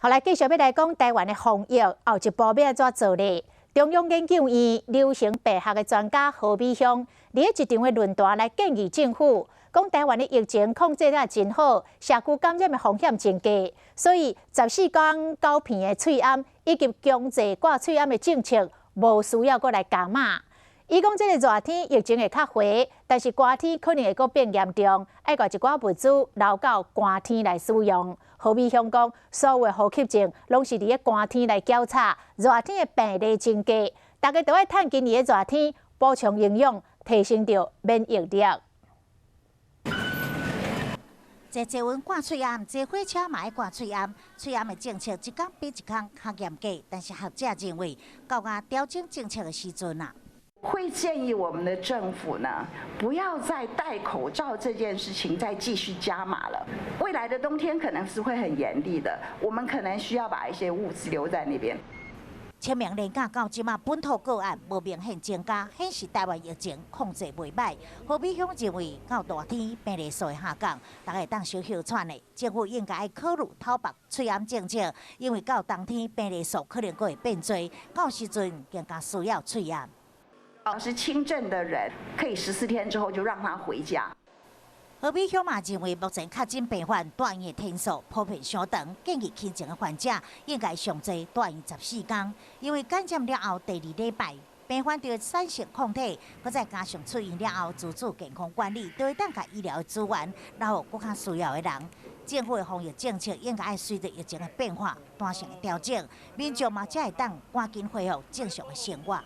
好來，繼續欲來講台灣的防疫後一步欲按怎做咧？中央研究院流行病學的專家何美鄉，佇一場的論壇來建議政府，講台灣的疫情控制得真好，社區感染的風險真低，所以14天九片的喙罨以及強制掛喙罨的政策，無需要閣來加碼。伊講這个熱天疫情會較緩，但是寒天可能會閣變嚴重，愛共一寡物資留到寒天來使用。何美鄉講，所有的呼吸症攏是佇咧寒天來攪吵，熱天的病例增加，大家都愛趁今年的熱天補充營養，提升著免疫力。坐捷運掛喙罨，坐火車嘛愛掛喙罨。喙罨的政策一工比一工較嚴格，但是學者認為，到矣調整政策的時陣啊。會建議我們的政府呢，不要再戴口罩這件事情再繼續加碼了。未來的冬天可能是會很嚴厲的，我們可能需要把一些物資留在那邊。清明連假到這馬，本土個案無明顯增加，顯示台灣疫情控制袂䆀。何美鄉認為，到熱天病例數會下降，大家會當小歇喘的。政府應該考慮偷縛喙罨政策，因為到冬天病例數可能閣會變濟，到時陣更加需要喙罨。是輕症的人，可以14天之後就讓他回家。何美鄉嘛認為，目前確診病患住院的天數普遍相當，建議輕症的患者應該上濟住院14天，因為感染了後第二禮拜，病患就會產生抗體，閣再加上出院了後自主健康管理，就會當共醫療資源留予閣較需要的人。政府的防疫政策應該愛隨著疫情的變化，彈性的調整，民眾嘛才會當趕緊恢復正常的生活。